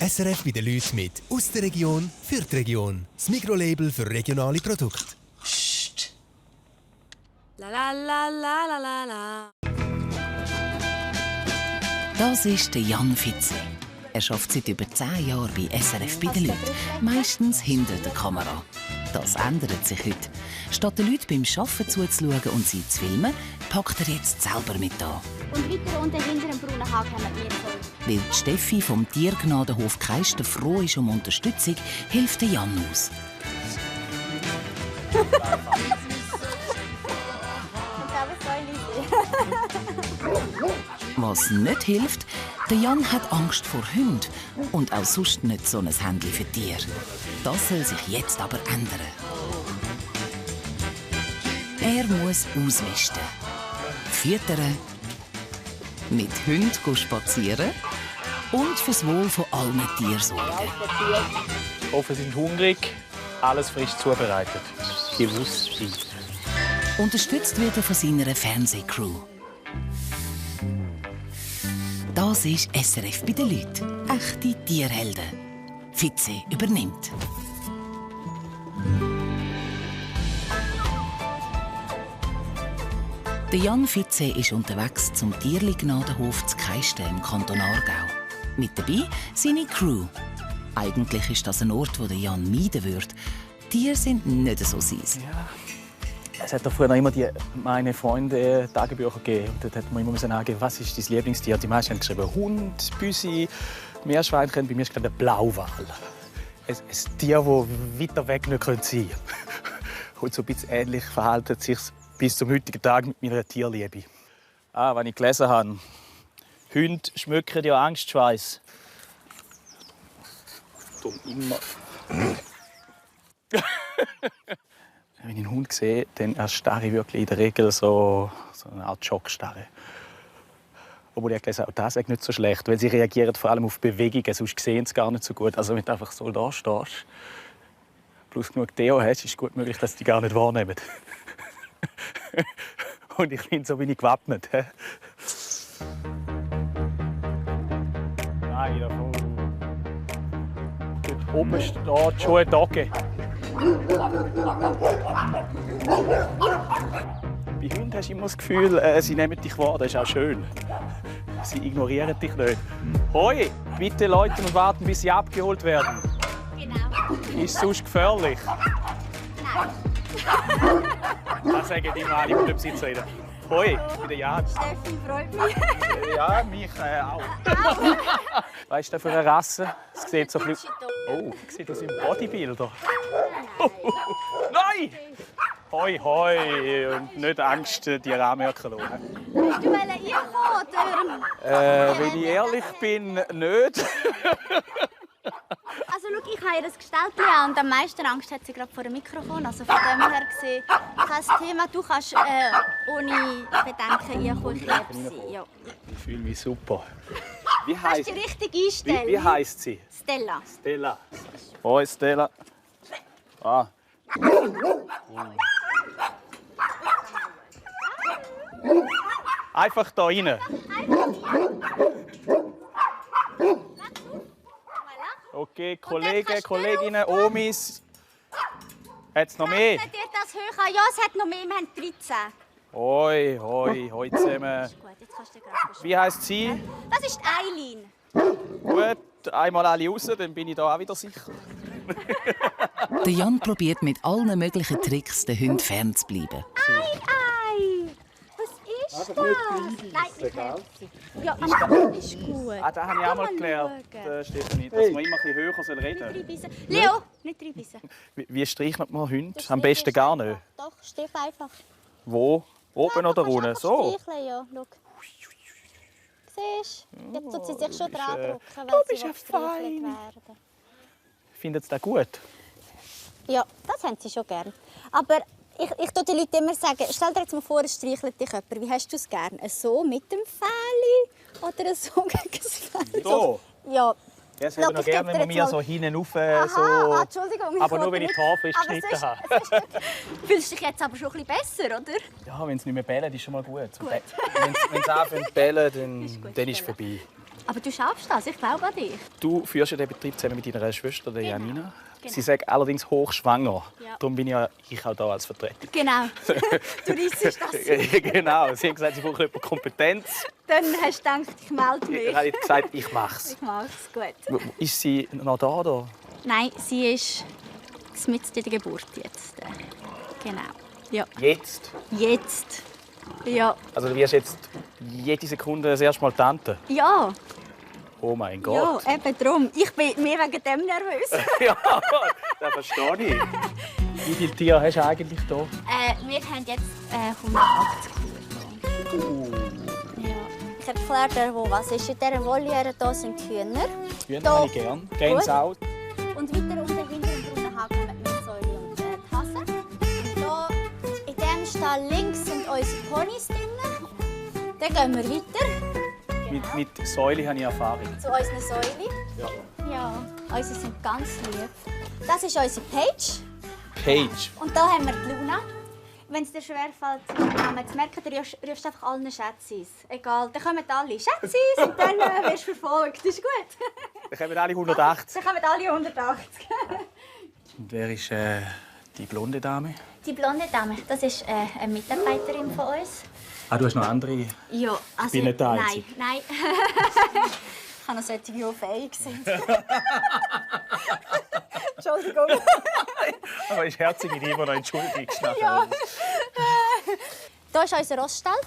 SRF bei den Leuten mit «Aus der Region für die Region». Das Mikrolabel für regionale Produkte. Psst. La la la la la la la. Das ist der Jan Fitze. Er arbeitet seit über 10 Jahren bei SRF bei den Leuten, meistens hinter der Kamera. Das ändert sich heute. Statt den Leuten beim Arbeiten zuzuschauen und sie zu filmen, packt er jetzt selber mit an. Und weiter unten hinter dem braunen Haken haben wir so. Weil die Steffi vom Tiergnadenhof Keister froh ist um Unterstützung, hilft der Jan aus. Was nicht hilft, der Jan hat Angst vor Hunden und auch sonst nicht so ein Händchen für Tiere. Das soll sich jetzt aber ändern. Er muss ausmisten, füttern, mit Hunden spazieren und fürs Wohl von allen Tieren sorgen. Ich hoffe, Sie sind hungrig. Alles frisch zubereitet. Bewusst sein. Unterstützt wird er von seiner Fernsehcrew. Das ist SRF bei den Leuten. Echte Tierhelden. Fitze übernimmt. Der Jan Fitze ist unterwegs zum Tierli-Gnadenhof zu Keister im Kanton Aargau. Mit dabei seine Crew. Eigentlich ist das ein Ort, wo der Jan meiden würde. Tiere sind nicht so seins. Ja. Es hat doch früher immer die «Meine Freunde» Tagebücher gegeben. Und dort hat man immer angeben, was ist dein Lieblingstier? Die meisten haben geschrieben Hund, Büsi, Meerschweinchen. Bei mir ist der Blauwal. Ein Tier, das weiter weg nicht sein könnte. Und so ein bisschen ähnlich verhält es sich bis zum heutigen Tag mit meiner Tierliebe. Wenn ich gelesen habe, Hunde schmücken ja Angstschweiß. Dumm immer. Wenn ich einen Hund sehe, dann erstarre ich wirklich in der Regel so eine Art Schockstarre. Obwohl ich gelesen habe, auch das ist nicht so schlecht, weil sie reagieren vor allem auf Bewegungen, sonst sehen sie gar nicht so gut. Also wenn du einfach so da stehst, plus genug Deo hast, ist es gut möglich, dass sie die gar nicht wahrnehmen. Und ich bin so wenig gewappnet. Nein, davon. Dort oben steht die Schuhe Dogge. Bei Hunden hast du immer das Gefühl, sie nehmen dich wahr. Das ist auch schön. Sie ignorieren dich nicht. Hoi, bitte läuten und warten, bis sie abgeholt werden. Genau. Ist es sonst gefährlich? Nein. Das sagen immer alle, die Besitzer reden. Hoi, bei der Jagd. Steffi freut mich. Ja, mich auch. Was ist das für eine Rasse? Es sieht so ein bisschen... Oh, sieht aus wie ein Bodybuilder. Nein! Hoi, hoi. Und nicht Angst, die anmerken lassen. Hast du reinkommen, oder? Wenn ich ehrlich bin, nicht. Also schau, ich habe ihr das gestellt und am meisten Angst hat sie gerade vor dem Mikrofon. Also von dem her gesehen, kein Thema. Du kannst ohne Bedenken reinkommen. Ich liebe sie. Ja. Ich fühle mich super. Wie Kannst heisst du dich richtig einstellen? wie heisst sie? Stella. Stella. Hoi, Stella. Ah. Einfach da rein. Okay, Kollegen, Kolleginnen, Omis. Hat es noch mehr? Rechnet ihr das höher? Ja, es hat noch mehr. Wir haben 13. Hoi, hoi, hoi zusammen. Gut, jetzt kannst du dir gerade Wie heisst sie? Das ist Eileen. Gut, einmal alle raus, dann bin ich da auch wieder sicher. Der Jan probiert mit allen möglichen Tricks, den Hunden fernzubleiben. Ei! Was ist das? Nein, nicht ja, aber das ist gut. Ah, das habe ich auch mal gelernt, Stefanie, dass man immer ein bisschen höher reden Reinbissen. Leo, nicht reinbissen. Wie streichelt man Hunde? Am besten gar nicht. Doch, Steff einfach. Wo? Oben oder unten? So? Streicheln, ja. Schau. Siehst du? Jetzt tut sie sich schon dran drücken, wenn Du sie bist ja gestreichelt fein. werden. Findet Sie das gut? Ja, das haben sie schon gern. Aber ich tue den Leuten immer sagen, stell dir jetzt mal vor, es streichelt dich jemand. Wie hast du es gern? So mit dem Fähli oder so gegen das Fäli? So? Ja. Ja, das hätte ich noch gerne, wenn man mir so hinten rauf so... Entschuldigung. Aber nur, wenn ich die Haare frisch Aber geschnitten sonst- habe. Fühlst du dich jetzt aber schon ein bisschen besser, oder? Ja, wenn sie nicht mehr bellen, ist schon mal gut. Wenn sie anfangen zu bellen, dann ist es vorbei. Aber du schaffst das, ich glaube an dich. Du führst ja den Betrieb zusammen mit deiner Schwester, der Janina. Genau. Sie sagt allerdings hochschwanger. Ja. Darum bin ich auch da als Vertreter. Genau. Du reissest das. Genau. Sie hat gesagt, sie braucht jemanden Kompetenz. Dann hast du gedacht, ich melde mich. Ich habe gesagt, ich mache es. Ich mache es gut. Ist sie noch da? Oder? Nein, sie ist mitten in der Geburt jetzt. Genau. Ja. Jetzt? Jetzt. Ja. Also du wirst jetzt jede Sekunde das erste Mal Tante? Ja. Oh mein Gott. Ja, eben darum. Ich bin mir wegen dem nervös. Ja, das verstehe ich. Wie viele Tiere hast du eigentlich hier? Wir haben jetzt 180 Kühe. Ja. Ich erkläre dir, was ist. In dieser Voliere hier sind die Hühner. Hühner habe ich gern. Gänsehaut. Und weiter unten hinter dem Brunnenhaken mit die Milchsäule und die Hasen. Und hier in diesem Stall links sind unsere Ponys drin. Dann gehen wir weiter. Genau. Mit Säule habe ich Erfahrung. Zu unseren Säulen. Ja. Ja, unsere sind ganz lieb. Das ist unsere Paige. Paige. Und da haben wir die Luna. Wenn es dir schwerfällt, den Namen zu merken, dann rufst du einfach allen Schätzis. Egal, dann kommen alle Schätzis und dann wirst du verfolgt. Das ist gut. Dann kommen alle 180. Dann kommen alle 180. Und wer ist die blonde Dame? Die blonde Dame, das ist eine Mitarbeiterin von uns. Ah, du hast noch andere? Ja, also... Ich bin nicht der Einzige. Nein. Ich habe noch solche, die fähig sind. Entschuldigung. Aber ist herzig, wie immer noch entschuldigst. Ja. Hier ist unser Roststall.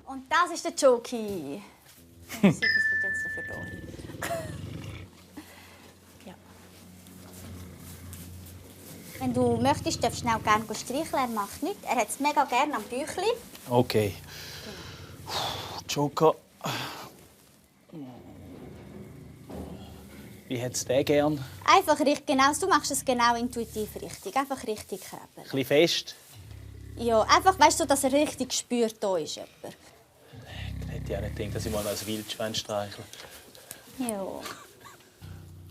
Und das ist der Jockey. Sie bist jetzt dafür da. Ja. Wenn du möchtest, darfst du schnell gerne streicheln. Er macht nichts. Er hat es mega gerne am Büchli. Okay. Joker. Wie hättest du den gern? Einfach richtig, genau. Du machst es genau intuitiv richtig. Einfach richtig Ein Körper. bisschen fest. Ja, einfach weißt du, dass er richtig spürt, da ist jemand. Ich hätte ja nicht gedacht, dass ich mal als Wildschwein streichle. Ja.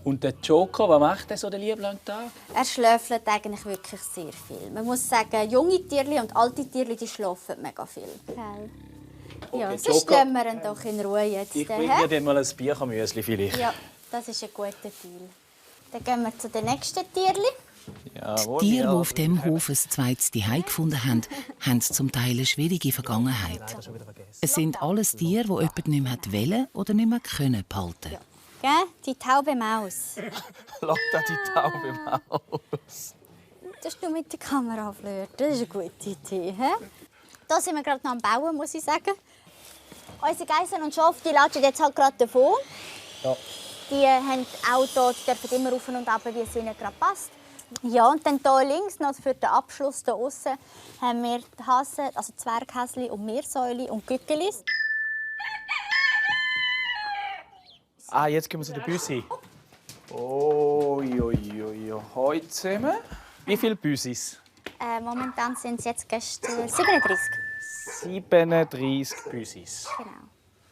Und der Joker, was macht er so den lieben langen Tag? Er schläfelt eigentlich wirklich sehr viel. Man muss sagen, junge Tierli und alte Tierli, die schlafen mega viel. Gell? Ja, sonst Joker. lassen wir ihn doch in Ruhe jetzt. Ich bringe dir dann mal ein Biermüsli vielleicht. Ja, das ist ein guter Deal. Dann gehen wir zu den nächsten Tierli. Jawohl, Die Tiere, ja. die auf diesem Hof ein zweites Zuhause gefunden haben, haben zum Teil eine schwierige Vergangenheit. Es sind alles Tiere, die jemand nicht mehr wollen oder nicht mehr können behalten. Gell? Die taube Maus. Lotta, die taube Maus. Das du mit der Kamera flirten. Das ist eine gute Idee. He? Da sind wir gerade noch am Bauen, muss ich sagen. Unsere Geissen und Schafe, die latschen jetzt halt gerade davon. Ja. Die haben auch hier, die dürfen immer rauf und runter, wie es ihnen gerade passt. Ja, und dann hier links noch für den Abschluss hier aussen haben wir die Hasen, also Zwerghäsli und Meersäule und Gückelis. Ah, jetzt gehen wir zu der Büsi. Oh, heute zusammen. Wie viele Büsis? Momentan sind es jetzt gestern 37. 37 Büsis. Genau.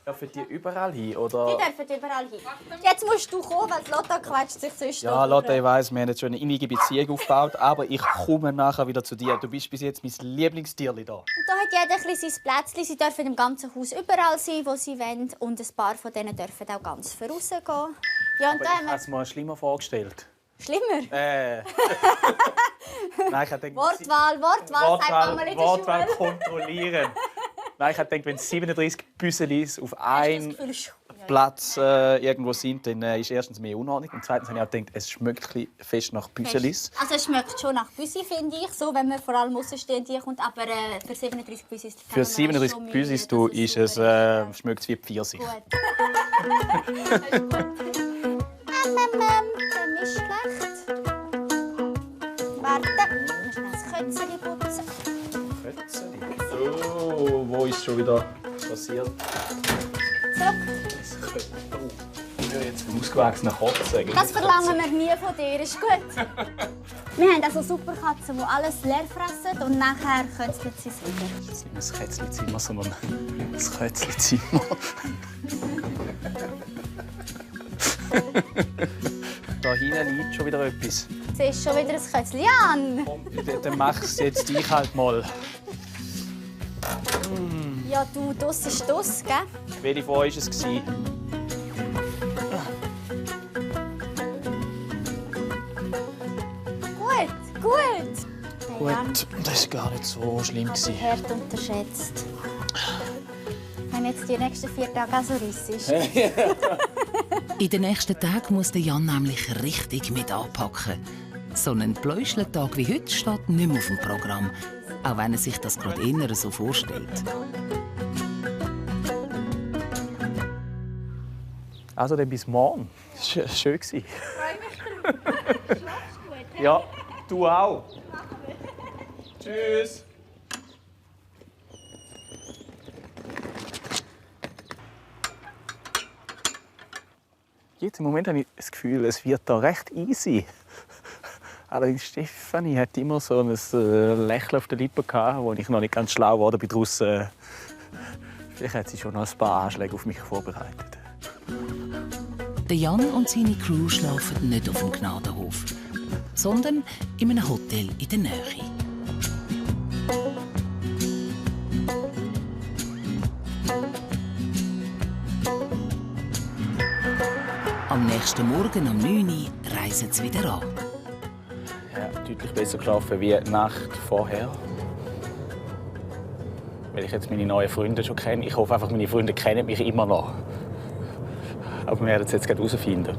Dürfen die überall hin, Die oder? dürfen überall hin. Jetzt musst du kommen, weil Lotta quetscht sich sonst Ja, Lotta, ich weiss, wir haben jetzt schon eine innige Beziehung aufgebaut, aber ich komme nachher wieder zu dir. Du bist bis jetzt mein Lieblingstierli da. Und da hat jeder ein bisschen sein Plätzchen. Sie dürfen im ganzen Haus überall sein, wo sie wollen. Und ein paar von denen dürfen auch ganz vorausgehen. Ja, und Aber da ich haben habe es wir... mir schlimmer vorgestellt. Schlimmer? Nein, ich habe gedacht, Wortwahl, sagt man mal in der Wortwahl Schule. kontrollieren. Nein, ich habe gedacht, wenn 37 Büselis auf einen Gefühl, sch- Platz irgendwo sind, dann ist erstens mehr Unordnung. Und zweitens habe ich auch gedacht, es schmeckt ein bisschen fest nach Büselis. Also es schmeckt schon nach Büsi, finde ich, so, wenn man vor allem rausstehen kommt. Aber für 37 Büsi ist Für 37 Büsis du ist es, schmeckt es wie Pfirsich. Gut. Das ist gut. Dann ist schlecht. Warte, ich muss das Kötzchen putzen. Oh, wo ist schon wieder passiert? Zurück. Ich will jetzt ausgewachsener Kotze. Das verlangen wir nie von dir, ist gut. Wir haben also super Katzen, die alles leer fressen und nachher kötzeln sie es wieder. Das ist nicht ein Kätzchenzimmer, sondern ein Kötzchenzimmer. Da hinten liegt schon wieder etwas. Jetzt ist schon wieder ein Kötzchen. Jan! Dann mach's jetzt ich halt mal. Ja, du, das ist das, gell? Welche von euch war es? Gut, das war gar nicht so schlimm. Aber hart unterschätzt. Wenn jetzt die nächsten 4 Tage auch so rissisch. In den nächsten Tagen muss der Jan nämlich richtig mit anpacken. So ein Bläuscheltag wie heute steht nicht mehr auf dem Programm, auch wenn er sich das gerade eher so vorstellt. Also dann bis morgen. Das war schön. Ja, du auch. Tschüss. Jetzt im Moment habe ich das Gefühl, es wird da recht easy. Allerdings Stefanie hat immer so ein Lächeln auf den Lippen gehabt, wo ich noch nicht ganz schlau geworden bin. Vielleicht hat sie schon noch ein paar Anschläge auf mich vorbereitet. Der Jan und seine Crew schlafen nicht auf dem Gnadenhof, sondern in einem Hotel in der Nähe. Am nächsten Morgen um 9 Uhr reisen sie wieder an. Ja, deutlich besser geschlafen wie die Nacht vorher. Weil ich jetzt meine neuen Freunde schon kenne. Ich hoffe einfach, meine Freunde kennen mich immer noch. Aber wir werden es jetzt gerade herausfinden.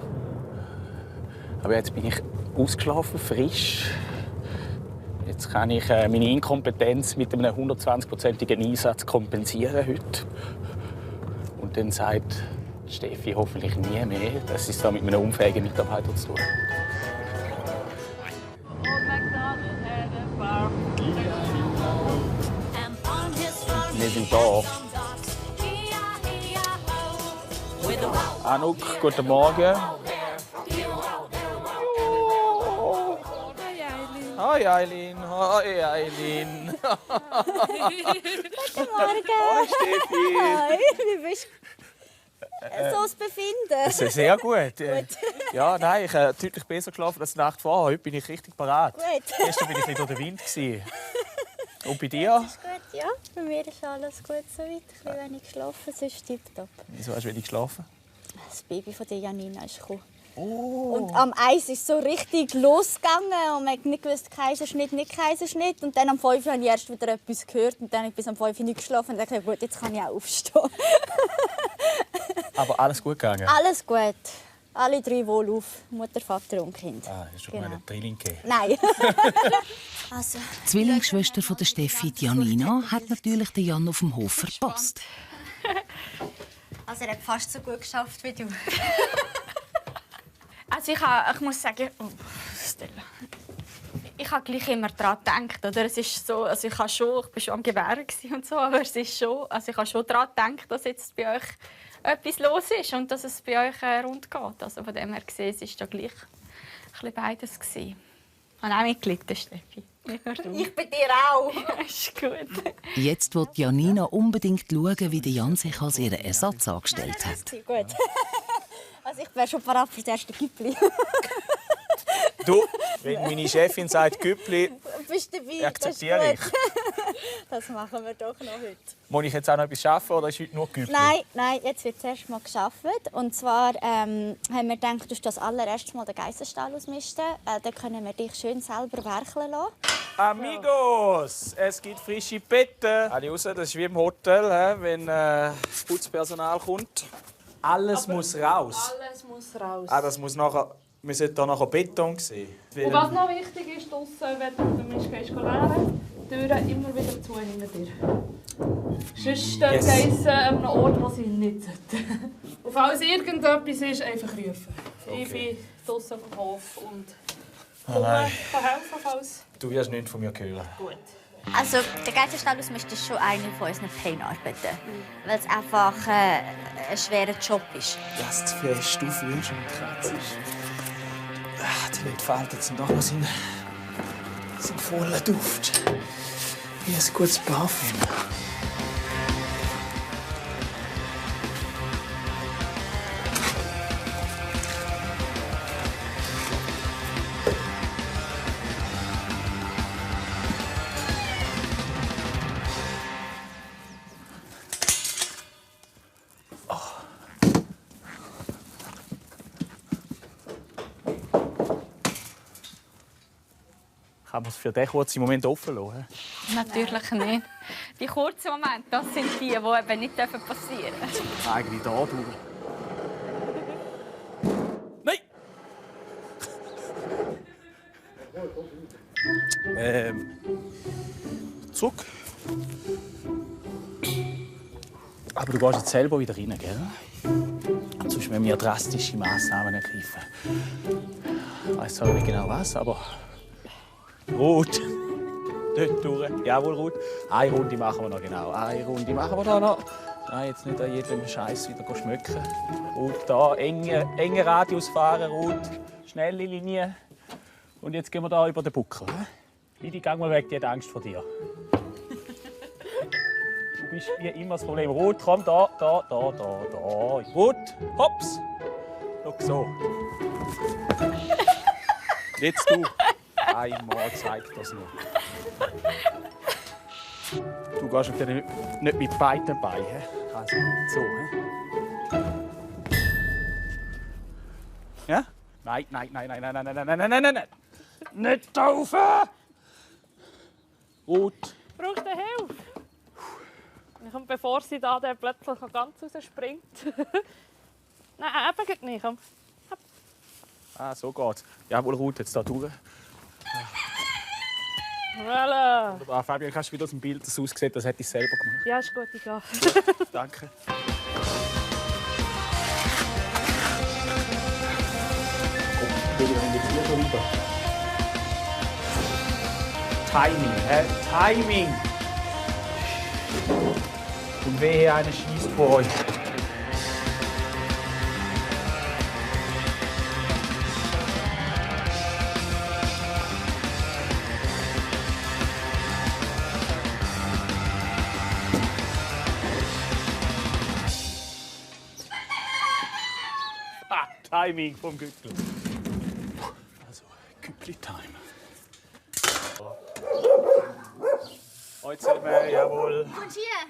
Aber jetzt bin ich ausgeschlafen, frisch. Jetzt kann ich meine Inkompetenz mit einem 120%igen Einsatz kompensieren heute. Und dann sagt Steffi hoffentlich nie mehr, dass sie es da mit einem unfähigen Mitarbeiter zu tun hat. Wir sind da. Anouk, guten Morgen. Hi Eileen. Hi Eileen. Guten Morgen. Hi Steffi. Hi, wie bist du? So das Befinden. Sehr gut. Ja, nein, ich habe deutlich besser geschlafen als die Nacht vorher. Heute bin ich richtig parat. Gut. Gestern war ich durch den Wind. Und bei dir? Ist gut, ja. Bei mir ist alles gut soweit. Ein bisschen wenig geschlafen, sonst tipptopp. Wieso hast du wenig geschlafen? Das Baby von der Janina ist gekommen. Oh. Und am Eis ist so richtig losgegangen und man hat nicht gewusst, Kaiserschnitt, nicht Kaiserschnitt. Und dann am 5 Uhr habe ich erst wieder etwas gehört und dann habe ich bis am 5 Uhr nicht geschlafen und dachte, gut, jetzt kann ich auch aufstehen. Aber alles gut gegangen? Alles gut. Alle 3 wohlauf. Mutter, Vater und Kind. Ah, hast du schon mal einen Drilling gegeben? Nein. Also, Die Zwillingsschwester von der Steffi, die Janina, hat natürlich den Jan auf dem Hof verpasst. er hat fast so gut geschafft wie du. Also ich muss sagen, Stella, ich habe gleich immer daran gedacht. Oder? Es ist so, also ich war schon am Gebären und so, aber es ist schon, also ich habe schon daran gedacht, dass jetzt bei euch etwas los ist und dass es bei euch rund geht. Also von dem her gesehen, es war da gleich ein bisschen beides. Ich habe auch mitgelitten, Steffi. Ich bei dir auch. Ist gut. Jetzt will Janina unbedingt schauen, wie der Jan sich als ihren Ersatz angestellt hat. Gut. Also ich wäre schon parat für das erste Güppli. Du, wenn meine Chefin sagt Güppli, Bist du dabei? akzeptiere ich. Das machen wir doch noch heute. Muss ich jetzt auch noch etwas arbeiten oder ist heute nur Güppli? Nein, jetzt wird zuerst mal gearbeitet. Und zwar haben wir gedacht, du das allererste Mal den Geissenstall ausmisten. Dann können wir dich schön selber werkeln lassen. Amigos, es gibt frische Betten. Alle raus, das ist wie im Hotel, wenn das Putzpersonal kommt. Alles muss raus. Alles muss raus. Das muss nachher, wir sollten hier nachher Beton sehen. Und was noch wichtig ist, draussen, wenn du den Mist leeren die Türen immer wieder zu hinter dir. Sonst Yes. gehst du an einem Ort, wo sie nicht sollten. Und falls irgendetwas ist, einfach rufen. Okay. Ich bin draussen auf dem Hof und nein. kann helfen, falls... Du wirst nichts von mir hören. Gut. Also der Geissenstall ausmisten ist schon eine von unseren Feinarbeiten. Weil es einfach ein schwerer Job ist. Das zu fest, du fühlst und kratzt. Die Leute falten doch noch seinen vollen Duft. Wie ein gutes Parfüm. Kann man es für diesen kurzen Moment offen lassen? Natürlich nicht. Die kurzen Momente, das sind die eben nicht passieren dürfen. Eigentlich da, du. Nein! Zurück. Aber du gehst jetzt selber wieder rein, gell? Sonst müssen wir drastische Massnahmen ergreifen. Ich weiss zwar nicht genau was, aber... Ruth! Dort durch. Jawohl, Ruth. Eine Runde machen wir noch, genau. Eine Runde machen wir da noch. Nein, jetzt nicht an jedem Scheiß wieder schmücken. Ruth, da enge Radius fahren, Ruth. Schnelle Linie. Und jetzt gehen wir da über den Buckel. Lidi, geh mal weg, die hat Angst vor dir. Du bist wie immer das Problem. Ruth, komm, da. Ruth, hops. Schau so. Jetzt du. Einmal zeigt das noch. Du gehst natürlich nicht mit beiden Beinen. Also so. Ja? Nein. Nicht laufen! Gut. Brauchst du Hilfe? Und bevor sie da dann plötzlich ganz rausspringt. Nein, eben nicht. Komm. Ah, so geht's. Jawohl, Ruth, jetzt da durch. Voilà. Wunderbar. Fabian, kannst du wieder aus dem Bild das aussieht, das hätte ich selber gemacht. Ja, ist gut, ich gehe. Danke. Timing, Timing! Und wehe, einer schießt vor euch. Timing vom Gückel. Also, Gückli-Time. Heute sind wir, jawohl. Und hier,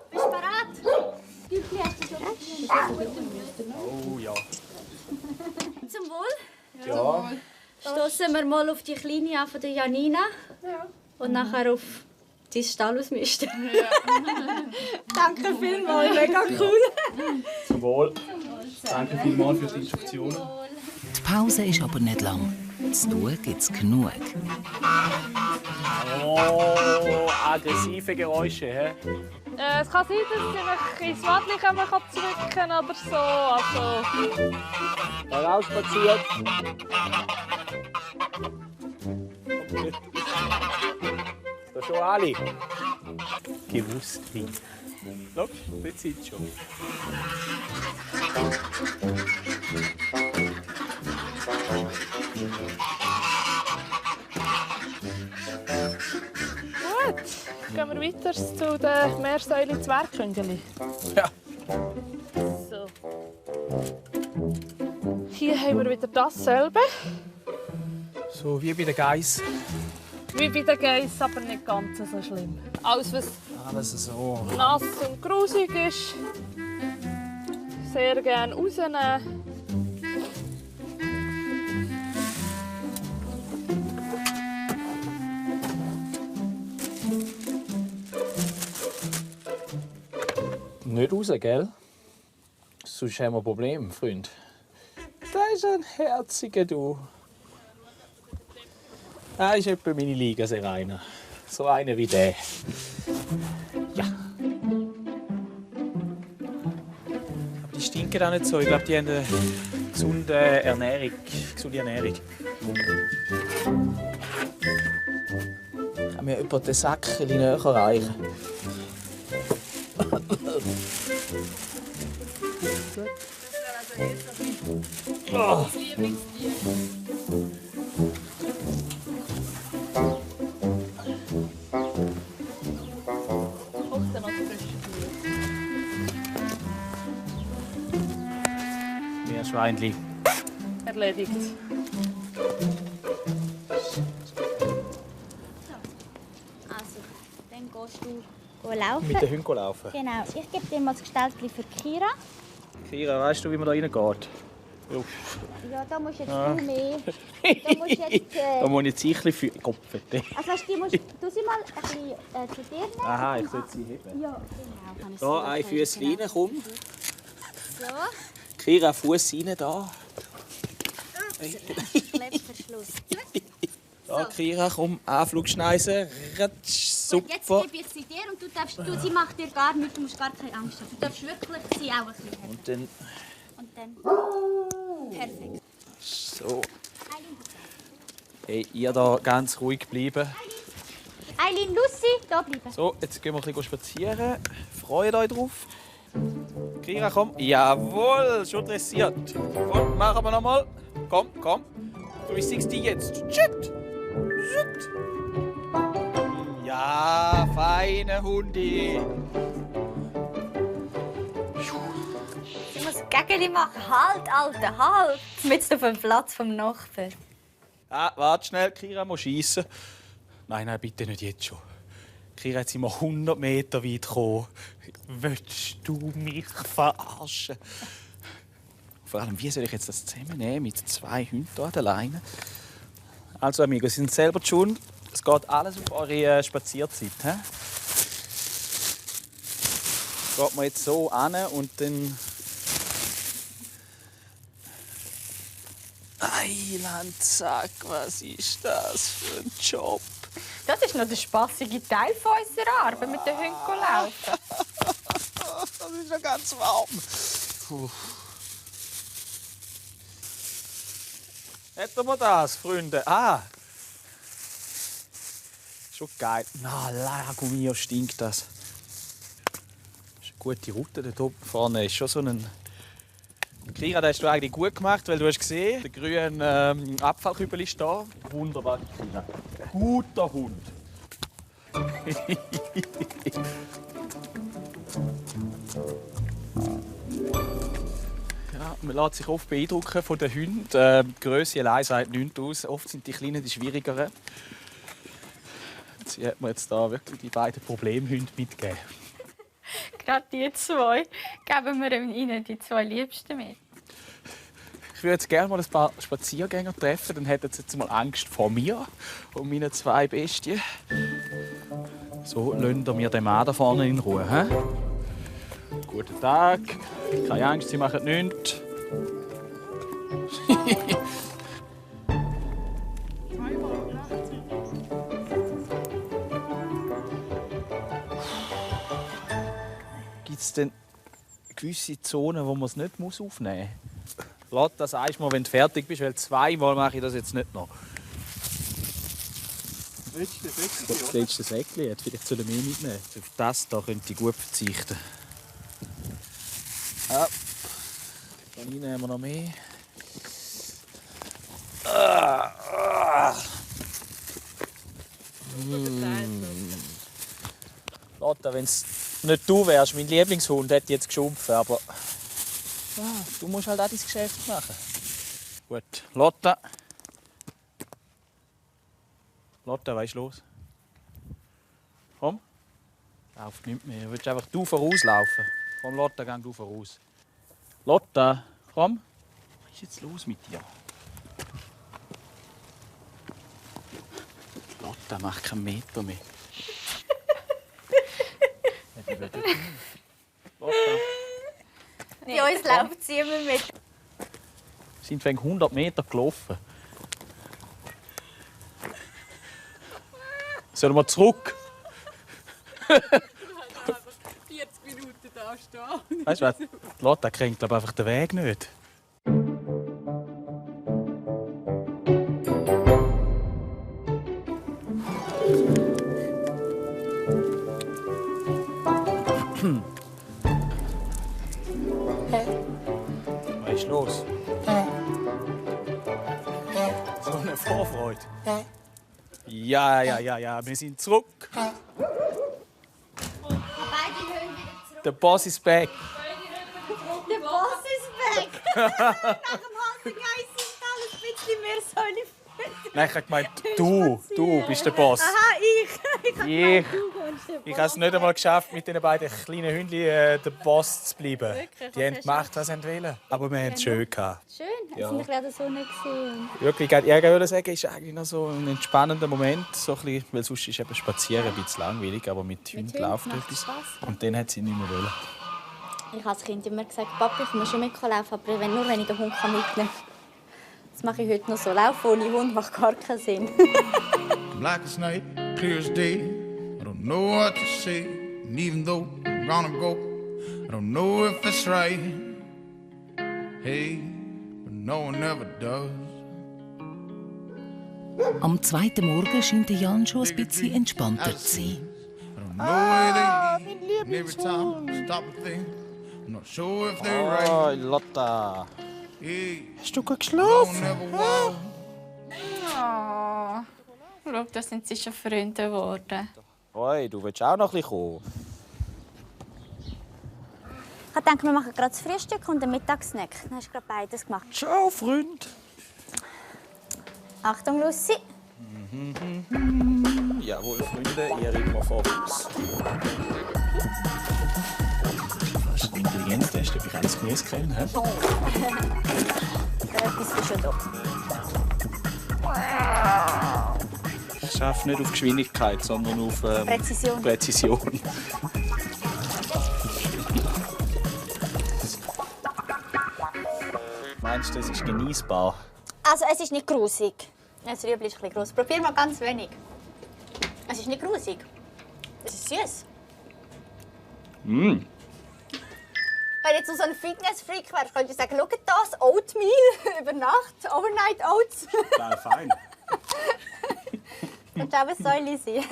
bist du bereit? Gülli, hast du schon Oh ja. Zum Wohl. Ja. Stoßen wir mal auf die Kleine an von der Janina. Ja. Und nachher auf dein Stall ausmisten. Ja. Danke vielmals, mega cool. Zum Wohl. Danke vielmals für die Instruktionen. Die Pause ist aber nicht lang. Zu tun gibt's genug. Oh, aggressive Geräusche, hä? Es kann sein, dass sie ins Wadli zurückkommen oder so. Also... Herausspaziert. Da schon alle. Gewusst wie. Schau, jetzt sind sie schon. Gut, gehen wir weiter zu den Meersäule-Zwerghündeli. Ja. So. Hier haben wir wieder dasselbe. So wie bei den Geiss. Wie bei den Geiss, aber nicht ganz so schlimm. Alles, was Alles so. nass und grusig ist, sehr gerne rausnehmen. Nicht raus, gell? Sonst haben wir ein Problem, Freund. Das ist ein herziger Du. Das ist etwa meine Liga, sehr einer. So einer wie der. Ja. Aber die stinken auch nicht so. Ich glaube, die haben eine gesunde Ernährung. Kann mir jemand den Sack ein bisschen näher reichen? Oh. Meerschweinli. Erledigt. Also, dann gehst du laufen. Mit den Hunden laufen. Genau, ich gebe dir mal das Gestaltchen für Kira. Kira, weißt du, wie man da reingeht? Uff. Ja, da musst jetzt du mehr. Da musst jetzt... Da muss ich jetzt ein bisschen für Kopf. Also weißt, du musst du sie mal ein bisschen zu dir nehmen. Aha, ich soll sie heben. Ja, genau. Da, ein Fuß rein, komm. So, Kira, Fuß rein, da. Klettverschluss. Da, Kira, komm, Anflugschneise. Jetzt Super. gebe ich sie dir und sie macht dir gar nichts, du musst gar keine Angst haben. Du darfst wirklich sie auch ein bisschen haben. Und dann Und dann... Perfekt. so. Hey, ihr da ganz ruhig bleiben. Eileen, Lucy, da bleiben. So, jetzt gehen wir ein bisschen spazieren. Freut euch drauf. Kira, komm. Jawohl, schon dressiert. Und machen wir noch mal. Komm, komm. 360 jetzt. Shit. Shit. Ja, feine Hundi. Ich muss Gägeli machen. Halt, Alter, halt! Mitten auf dem Platz vom Nachbarn. Ah, warte schnell, Kira muss schiessen. Nein, nein, bitte nicht jetzt schon. Kira, jetzt sind wir 100 Meter weit gekommen. Willst du mich verarschen? Vor allem, wie soll ich jetzt das zusammennehmen mit 2 Hunden hier an der Leine? Also, Amigos, Sie sind selber die Schuld. Es geht alles auf eure Spazierzeit. He? Geht man jetzt so an und dann... Eiland, sag, was ist das für ein Job? Das ist noch der spassige Teil von unserer Arbeit, mit den Hunden laufen. Das ist ja ganz warm. Puh. Hätten wir das, Freunde? Ah! Schon geil. Na, Lago mio, stinkt das. Das ist eine gute Route. Da vorne ist schon so ein... Kira, das hast du eigentlich gut gemacht, weil du hast gesehen, der grüne Abfallkübel ist da. Wunderbar, Kira. Guter Hund. Ja, man lässt sich oft beeindrucken von den Hunden. Die Grösse allein sagt nichts aus. Oft sind die Kleinen die schwierigeren. Sie hat mir jetzt da wirklich die beiden Problemhunde mitgegeben. Gerade die 2 geben wir ihnen die 2 Liebsten mit. Ich würde jetzt gerne mal ein paar Spaziergänger treffen, dann hätten sie jetzt mal Angst vor mir und meinen 2 Bestien. So, lassen wir den Mann da vorne in Ruhe. He? Guten Tag. Keine Angst, Sie machen nichts. Gibt es denn gewisse Zonen, wo man es nicht aufnehmen muss? Lass das einmal, wenn du fertig bist, weil 2-mal mache ich das jetzt nicht noch. Das letzte Säckchen, jetzt vielleicht zu mehr mitnehmen. Auf das hier könnte ich gut verzichten. Ja. Dann nehmen wir noch mehr. Lotta, wenn es nicht du wärst, mein Lieblingshund, hätte ich jetzt geschumpfen, aber ja, du musst halt auch dein Geschäft machen. Gut, Lotta. Lotta, was ist los? Komm. Lauf nicht mehr. Willst einfach du vorauslaufen? Komm, Lotta, geh du voraus. Lotta, komm. Was ist jetzt los mit dir? Lotta, mach keinen Meter mehr. Lotta. Bei uns läuft sie immer mit. Wir sind wegen 100 Meter gelaufen. Sollen wir zurück? 40 Minuten da stehen. Weißt du was? Lotta kennt glaub, einfach den Weg nicht. Was ist los? So eine Vorfreude. Ja, wir sind zurück. Beide Hunde wieder zurück. Der Boss ist back. Der Boss ist weg. Nach dem alten Geist ist alles ein bisschen mehr Säule. Nein, ich habe gemeint, du bist der Boss. Aha, ich. Ich habe es nicht einmal geschafft, mit den beiden kleinen Hündchen der Boss zu bleiben. Wirklich? Die haben gemacht, was sie wollen. Aber wir haben es schön gehabt. Schön, Wir waren ein bisschen an der Sonne. Wirklich, ich würde sagen, es ist eigentlich noch so ein entspannender Moment. So ein bisschen, weil sonst ist eben Spazieren ein bisschen langweilig, aber mit Hunden läuft etwas. Und dann hat sie nicht mehr wollen. Ich habe als Kind immer gesagt, Papi, ich muss schon mitlaufen, aber nur wenn ich den Hund mitnehmen kann. Das mache ich heute noch so. Laufen ohne Hund macht gar keinen Sinn. Black as night, clear as day. I don't know what to say. And even though I'm gonna go, I don't know if it's right. Hey, but no one ever does. Am zweiten Morgen scheint Jan schon ein bisschen entspannter zu sein. I don't know where they lead. And every time I stop and think, I'm not sure if they're right. Oh, Lotta. Hey, Hast du gut no one geschlafen? ever was. Oh. Schau, da sind sie schon Freunde geworden. Oi, du willst auch noch ein bisschen kommen? Ich dachte, wir machen gerade das Frühstück und den Mittagssnack. Dann hast du gerade beides gemacht. Ciao, Freund. Achtung, Lucy. Jawohl, Freunde, ihr immer voraus. Das ist ein Intelligenztest, ob ich alles Gemüse kenne. Etwas ist schon da. Ich schaffe nicht auf Geschwindigkeit, sondern auf Präzision. Meinst du, das ist genießbar? Also, es ist nicht grusig. Das Rüebli ist ein bisschen gross. Probier mal ganz wenig. Es ist nicht grusig. Es ist süß. Mm. Wenn jetzt so ein Fitness-Freak wärst, könntest du sagen, schau das, Oatmeal über Nacht, Overnight Oats. Wäre fein. Könnte auch ein Säule sein.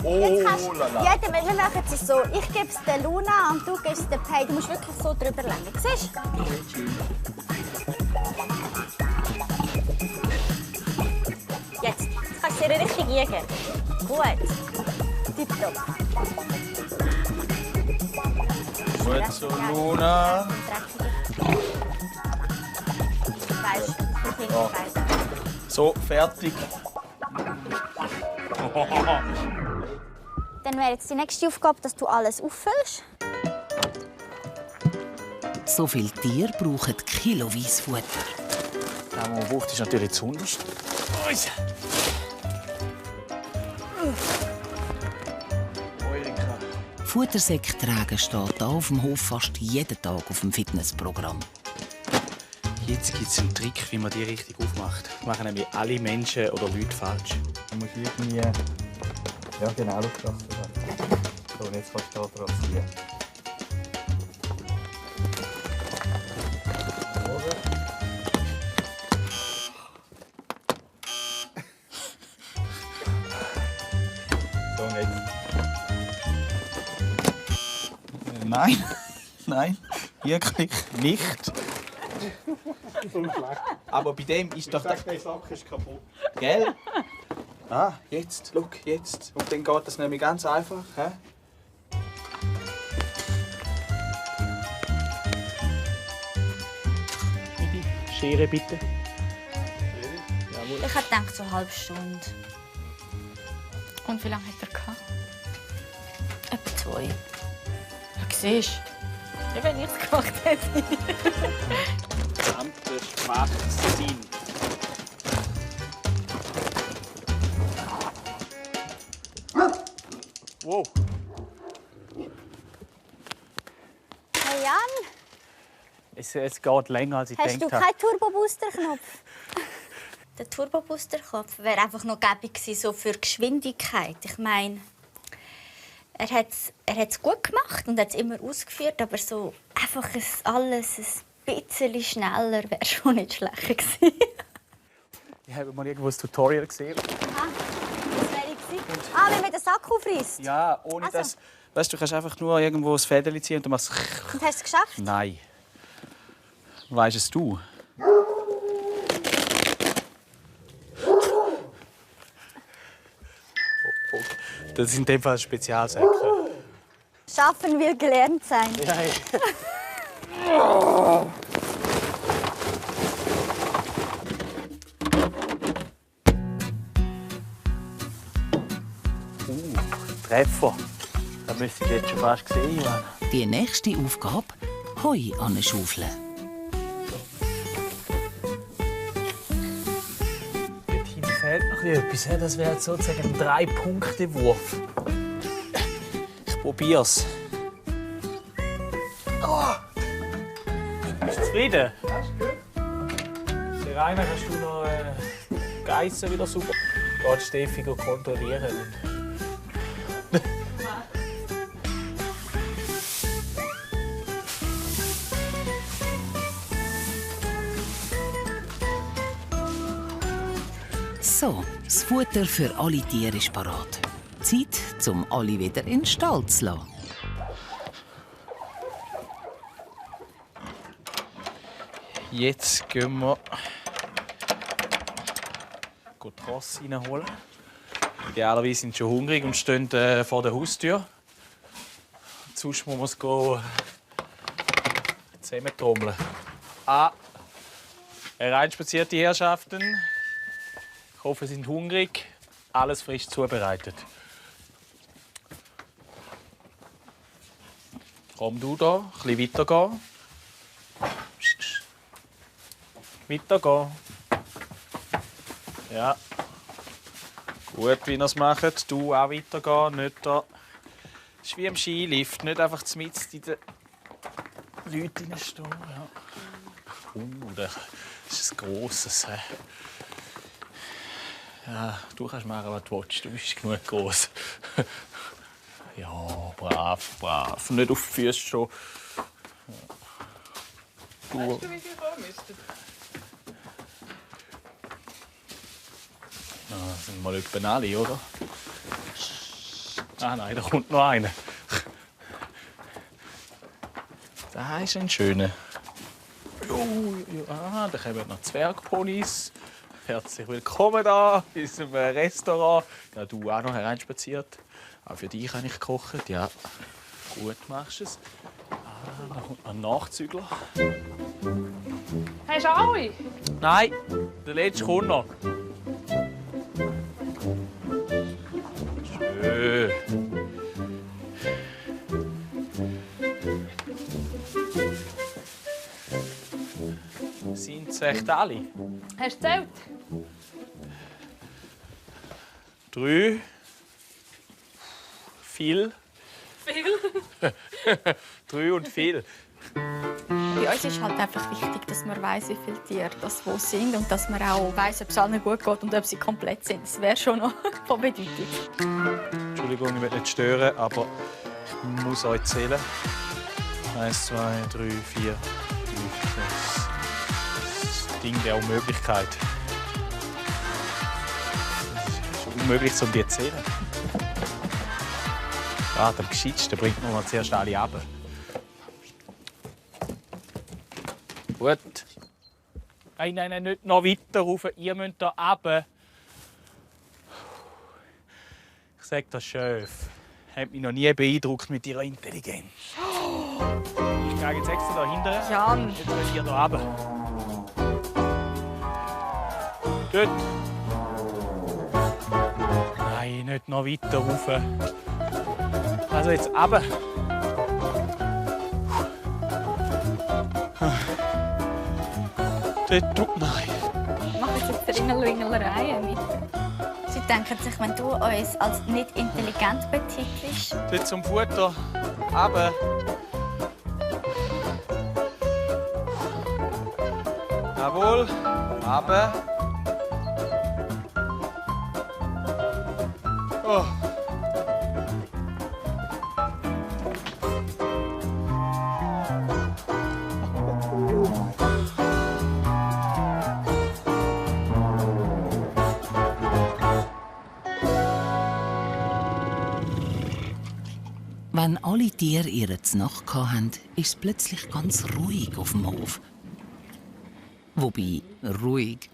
Gut, jetzt kannst du wir machen es so. Ich gebe es der Luna und du gibst es der Pei. Du musst wirklich so drüber legen. Siehst du? Jetzt kannst du sie richtig eingeben. Gut. Tipptopp. Gut so, Luna. Weißt du, Ja. So, fertig. Dann wäre jetzt die nächste Aufgabe, dass du alles auffüllst. So viele Tiere brauchen kiloweise Futter. Das, was man braucht, ist natürlich das Unterste. Futtersäcke tragen steht hier auf dem Hof fast jeden Tag auf dem Fitnessprogramm. Jetzt gibt es einen Trick, wie man die richtig aufmacht. Das machen nämlich alle Menschen oder Leute falsch. Du musst irgendwie... Ja, genau, das. So, und jetzt kannst du da drauf ziehen. So, und jetzt... Nein, nein, wirklich nicht. Aber bei dem ist doch der Sack ist kaputt. Gell? Ah, jetzt, schau, jetzt. Und dann geht das nämlich ganz einfach. He? Schere bitte. Ich habe gedacht, so eine halbe Stunde. Und wie lange hat er gehabt? Etwa 2. Ja, siehst du? Ja, wenn ich es gemacht hätte. Verdammter Schwachsinn. Wow. Hey Jan, Es geht länger, als ich hast du gedacht habe. keinen Turbo-Booster-Knopf? Der Turbo-Booster-Knopf wäre einfach noch gäbig gewesen, so für Geschwindigkeit. Ich meine, er hat's gut gemacht und hat es immer ausgeführt, aber so einfach alles ein bisschen schneller wäre schon nicht schlecht gewesen. Ich habe mal irgendwo ein Tutorial gesehen. Das wäre gewesen. Ah, wie man den Sack aufreißt. Ja, ohne Also. das. Weißt du, du kannst einfach nur irgendwo ein Fädeli ziehen und du machst. Und hast du es geschafft? Nein. Weißt es du? Das sind in dem Fall Spezialsäcke. Schaffen will gelernt sein. Treffer. Da müsste ich jetzt schon fast sehen, Johann. Die nächste Aufgabe: Heu anschaufeln. Dorthin fehlt noch etwas. Das wäre sozusagen ein 3-Punkte-Wurf. Ich probier's. Oh. Bist du zufrieden? Ja, ist gut. Der Rainer, kannst du noch Geissen wieder super? Geht Steffi kontrollieren. So, das Futter für alle Tiere ist parat. Zeit, um alle wieder in den Stall zu lassen. Jetzt gehen wir die Rosse reinholen. Idealerweise sind sie schon hungrig und stehen vor der Haustür. Sonst muss man es zusammentrommeln. Hereinspazierte Herrschaften. Ich hoffe, Sie sind hungrig. Alles frisch zubereitet. Komm du da, ein bisschen weitergehen. Weitergehen. Ja. Gut, wie ihr es macht. Du auch weitergehen, nicht da. Das ist wie im Skilift, nicht einfach mitten in den Leuten reinstehen. Ja. Das ist ein grosses. Ja, du kannst machen, was du willst. Du bist genug groß. Ja, brav, brav. Nicht auf die Füße schon. Ja. Weißt du, wie viel kommen müssten? Ja, das sind mal etwa alle, oder? Ah nein, da kommt noch einer. Da ist ein schöner. Da kommen noch Zwergponys. Herzlich willkommen da in unserem Restaurant. Ja, du auch noch hereinspaziert. Auch für dich habe ich gekocht. Ja, gut machst du es. Da kommt noch ein Nachzügler. Hast du alle? Nein, der letzte kommt noch. Schön. Sind es echt alle? Hast du gezählt? 3. Viel. Viel? 3 und viel. Bei uns ist halt einfach wichtig, dass man weiss, wie viele Tiere das wo sind und dass man auch weiss, ob es allen gut geht und ob sie komplett sind. Das wäre schon noch von Bedeutung. Entschuldigung, ich will nicht stören, aber ich muss euch zählen. 1, 2, 3, 4, 5, 6. Das Ding der Unmöglichkeit. Es ist unmöglich, um die zu zählen. Ja, am gescheitsten bringt man zuerst alle runter. Gut. Nein, nicht noch weiter rauf. Ihr müsst hier runter. Ich sage das Chef. Hat mich noch nie beeindruckt mit ihrer Intelligenz. Ich gehe jetzt extra da hinten. Jan! Jetzt will ihr hier runter. Gut. Nein, nicht noch weiter rauf. Also jetzt runter. Dort, nein. Mach jetzt Ringelringelerei mit. Sie denken sich, wenn du uns als nicht intelligent betitelst. Dort zum Futter. Runter. Jawohl. Runter. Oh. Wenn alle Tiere ihre Znacht hatten, ist es plötzlich ganz ruhig auf dem Hof. Wobei, ruhig.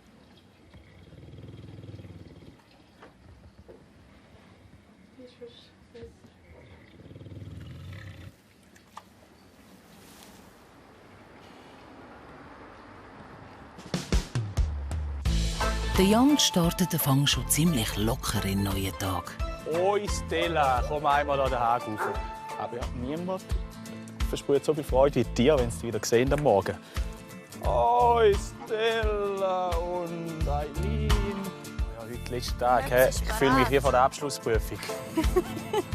Der Jan startet den Fang schon ziemlich locker in den neuen Tag. Oi Stella, komm einmal an den Hag rauf. Aber ja, niemand. versprüht so viel Freude wie dir, wenn sie dich wieder sehen am Morgen. Oh, Stella und Eileen. Ja, heute letzter Tag. Ich fühle mich wie vor der Abschlussprüfung.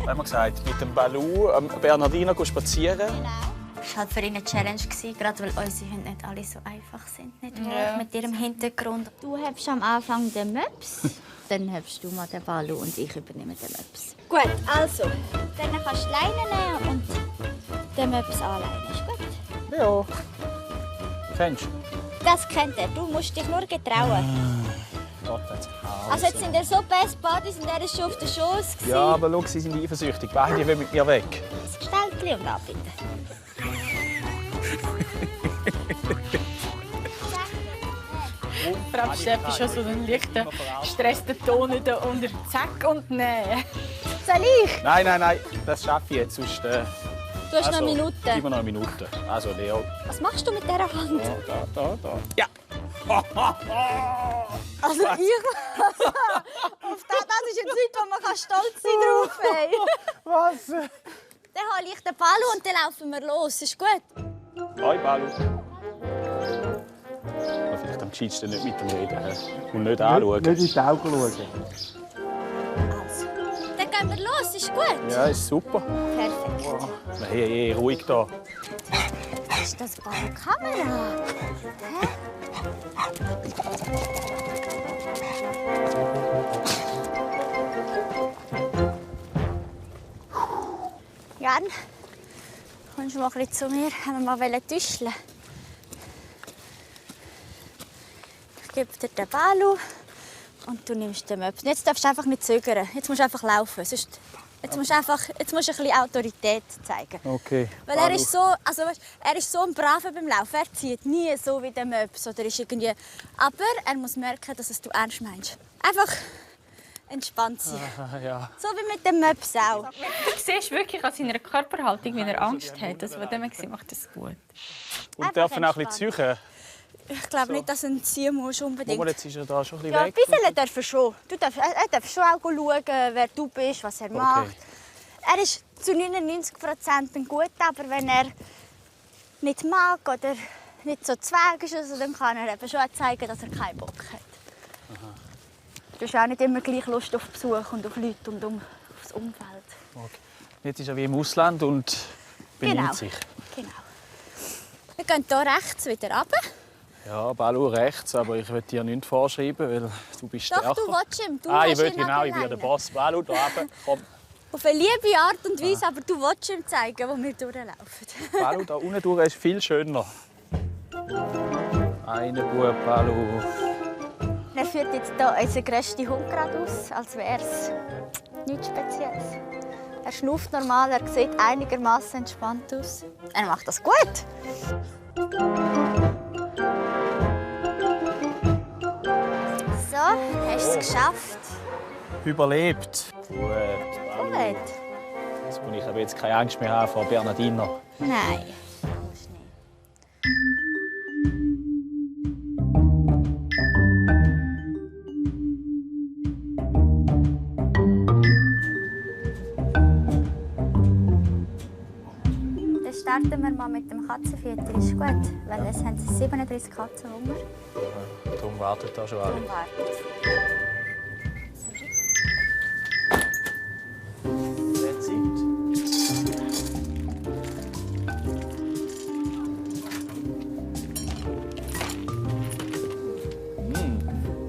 Haben wir gesagt, mit dem Balou Bernardino spazieren. Genau. Das war halt für ihn eine Challenge, gerade weil unsere Hunde nicht alle so einfach sind, nicht wahr? Mit ihrem Hintergrund. Du hast am Anfang den Möps, dann hast du mal den Balou und ich übernehme den Möps. Gut, also, dann kannst du die Leine nehmen und den Möps anleinen. Ist gut? Ja. Kennst du? Das kennt er. Du musst dich nur getrauen. Also jetzt sind er so Best Buddies und er ist schon auf den Schoss. Ja, aber schau, sie sind eifersüchtig. Beide wollen mit mir weg. Das Stellchen und abbinden. Frau Steffi schon so einen leichten Stress den Ton unter Zack und Nein. Soll ich? Nein, das schaffe ich jetzt. Sonst, Du hast noch eine Minute. Gib mir noch eine Minute. Also, Leo. Was machst du mit dieser Hand? Da. Ja. Also ich... Auf das ist jetzt nichts, wo man stolz sein drauf ey. Was? Dann hole ich den Balou und dann laufen wir los. Ist gut? Hoi, Balou. Vielleicht am gescheitsten nicht mit dem reden und nicht anschauen. Nicht in die Augen schauen. Also. Dann gehen wir los. Ist gut? Ja, ist super. Perfekt. Wow. Hey, ruhig da. Ist das Balou-Kamera? Hä? Jan, kommst du mal ein bisschen zu mir? Haben wir mal tuscheln? Ich gebe dir den Balou und du nimmst den Möps. Jetzt darfst du einfach nicht zögern. Jetzt musst du einfach laufen. Sonst, jetzt musst du ein bisschen Autorität zeigen. Okay. Weil er ist so ein Braver beim Laufen. Er zieht nie so wie der Möps oder ist irgendwie. Aber er muss merken, dass es du ernst meinst. Einfach entspannt sein. Ja. So wie mit dem Möps auch. Du siehst wirklich an seiner Körperhaltung, wie er Angst hat. Das, was er macht das gut. Und dürfen auch ein bisschen züchen. Ich glaube nicht, dass du ihn ziehen musst unbedingt. Jetzt ist er da schon ein bisschen Ja, weg. ein bisschen darf er schon. Er darf schon auch schauen, wer du bist, was er macht. Er ist zu 99% ein Guter, aber wenn er nicht mag oder nicht so zweig ist, also, dann kann er eben schon zeigen, dass er keinen Bock hat. Aha. Du hast auch nicht immer gleich Lust auf Besuch und auf Leute und aufs Umfeld. Okay. Jetzt ist er wie im Ausland und benimmt sich. Genau. Wir gehen hier rechts wieder runter. Ja, Balou rechts, aber ich will dir nichts vorschreiben, weil du bist stärker. Doch, du willst ihm. Du ich will genau, ich bin der Boss. Balou, da runter, komm. Auf eine liebe Art und Weise, aber du willst ihm zeigen, wo wir durchlaufen. Balou, da unten durch ist viel schöner. Eine Bub, Balou. Er führt jetzt hier unseren grössten Hund geradeaus, als wäre es nichts Spezielles. Er schnauft normal, er sieht einigermaßen entspannt aus. Er macht das gut. So, hast du es geschafft? Überlebt. Gut, Balou. Gut. Jetzt muss ich aber jetzt keine Angst mehr haben vor Bernardino. Nein, musst nicht. Dann starten wir mal mit dem Katzenfutter. Ist gut, weil es haben 37 Katzen Hunger. Darum wartet da schon alle. Und wartet. That's it.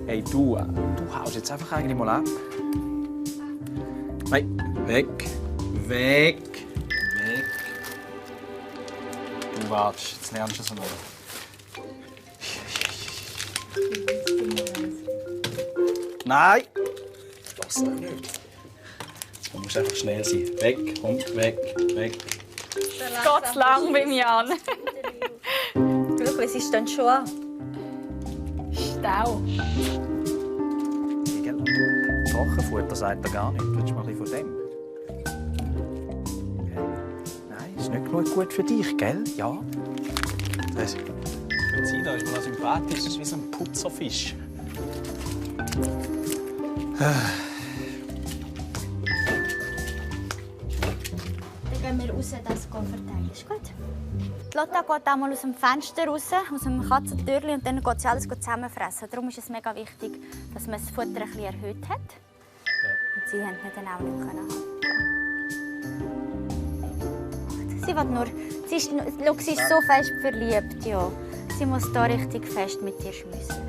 Hey, du haust jetzt einfach eigentlich mal ab. Nein, weg. Du wartest, jetzt lernst du es noch. Nein! Das doch nicht. Jetzt musst du einfach schnell sein. Weg, kommt, weg. Geht's lang beim Jan. Schau, es ist dann schon an. Stau. Trockenfutter sagt er gar nicht. Willst du mal ein bisschen von dem? Okay. Nein, ist nicht genug gut für dich, gell? Ja. Das da ist mir noch sympathisch. Das ist wie so ein Putzerfisch. Dann gehen wir raus das verteilen. Ist gut? Die Lotta geht einmal aus dem Fenster raus, aus dem Katzentürchen, und dann geht sie alles zusammenfressen. Darum ist es mega wichtig, dass man das Futter ein bisschen erhöht hat. Und sie konnten dann auch nicht haben. Sie will nur... Sie ist so fest verliebt, ja. Sie muss da richtig fest mit dir schmüssen.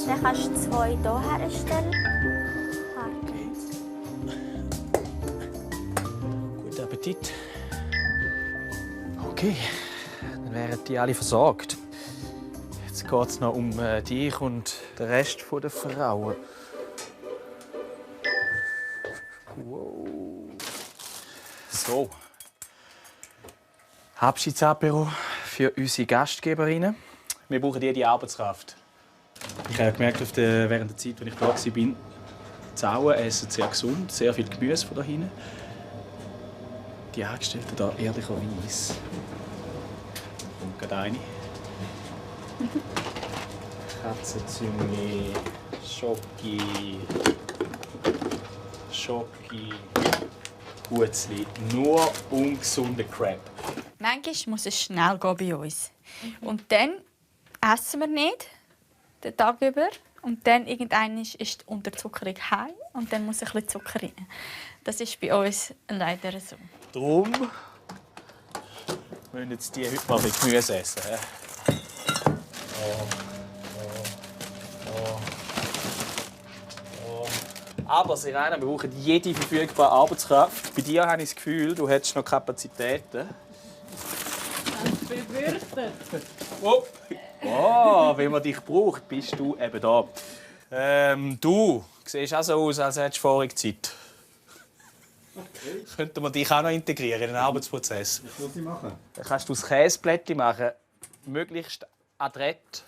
Dann kannst du 2 hier herstellen. Guten Appetit. Okay, dann wären die alle versorgt. Jetzt geht es noch um dich und den Rest der Frauen. Wow. So. Abschiedsapero für unsere Gastgeberinnen. Wir brauchen die Arbeitskraft. Ich habe gemerkt, während der Zeit, als ich da war, die Sauen essen sehr gesund, sehr viel Gemüse von da hinten. Die Angestellten da ehrlicherweise. Und gerade eine. Katzenzünge, Schoki, Gutzli. Nur ungesunder Crap. Manchmal muss es schnell gehen bei uns. Und dann essen wir nicht den Tag über. Und dann irgendwann ist die Unterzuckerung heim und dann muss ein bisschen Zucker rein. Das ist bei uns leider so. Darum müssen jetzt die heute mal ein bisschen Gemüse essen. Aber Sirena, wir brauchen jede verfügbare Arbeitskraft. Bei dir habe ich das Gefühl, du hättest noch Kapazitäten. Befürchtet. Oh, wenn man dich braucht, bist du eben da. Du siehst auch so aus, als hättest du vorige Zeit. Okay. Könnte man dich auch noch integrieren in den Arbeitsprozess? Was muss ich machen? Dann kannst du das Käseblättchen machen, möglichst adrett.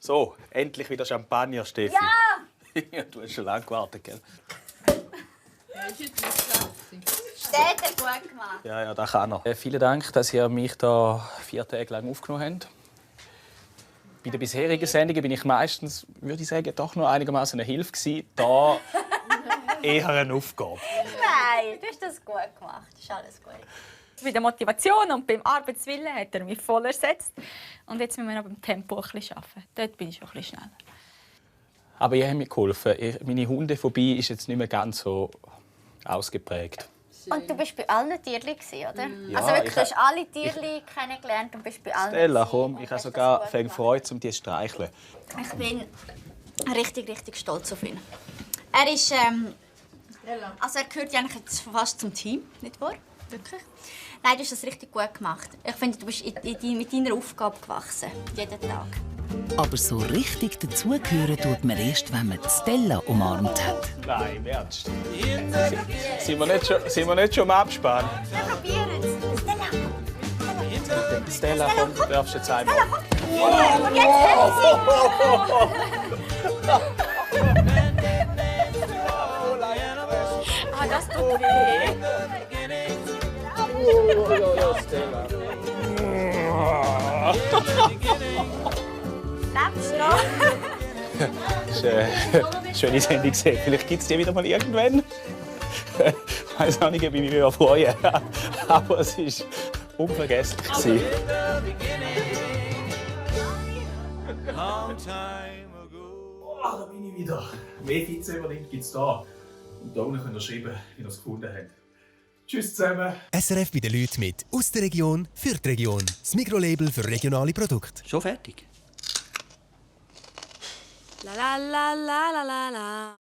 So, endlich wieder Champagner, Steffi. Ja! Du hast schon lange gewartet, gell? Steht gut gemacht. Ja, das kann er. Vielen Dank, dass ihr mich da 4 Tage lang aufgenommen habt. Bei den bisherigen Sendungen bin ich meistens, würde ich sagen, doch noch einigermaßen eine Hilfe gewesen. Da eher eine Aufgabe. Nein, du hast das gut gemacht. Das ist alles gut. Bei der Motivation und beim Arbeitswillen hat er mich voll ersetzt. Und jetzt müssen wir noch beim Tempo ein bisschen arbeiten. Dort bin ich schon ein bisschen schneller. Aber ihr habt mir geholfen. Meine Hundephobie ist jetzt nicht mehr ganz so ausgeprägt. Und du bist bei allen Tierchen, oder? Ja, also wirklich, du hast alle Tierchen kennengelernt und bist bei allen. Stella, komm, ich habe sogar Freude, um die zu streicheln. Ich bin richtig, richtig stolz auf ihn. Er ist, also er gehört ja eigentlich jetzt fast zum Team, nicht wahr? Wirklich? Nein, du hast das richtig gut gemacht. Ich finde, du bist mit deiner Aufgabe gewachsen, jeden Tag. Aber so richtig dazugehören tut man erst, wenn man die Stella umarmt hat. Nein, im Ernst. Sind wir nicht schon im Abspann? Wir probieren es. Stella! Stella, komm, du darfst jetzt einmal. Und jetzt Ah, das tut weh. Stella. lebst du noch? Das war eine schöne Sendung. Vielleicht gibt es die wieder mal irgendwann. Ich weiß auch nicht, ob ich mich mehr freue. Aber es war unvergesslich. Da bin ich wieder. Mehr Vize-Überlink gibt es da. Und da unten könnt ihr schreiben, wie ihr es gefunden habt. Tschüss zusammen. SRF bei den Leuten mit aus der Region für die Region. Das Mikrolabel für regionale Produkte. Schon fertig? La la la la la la la.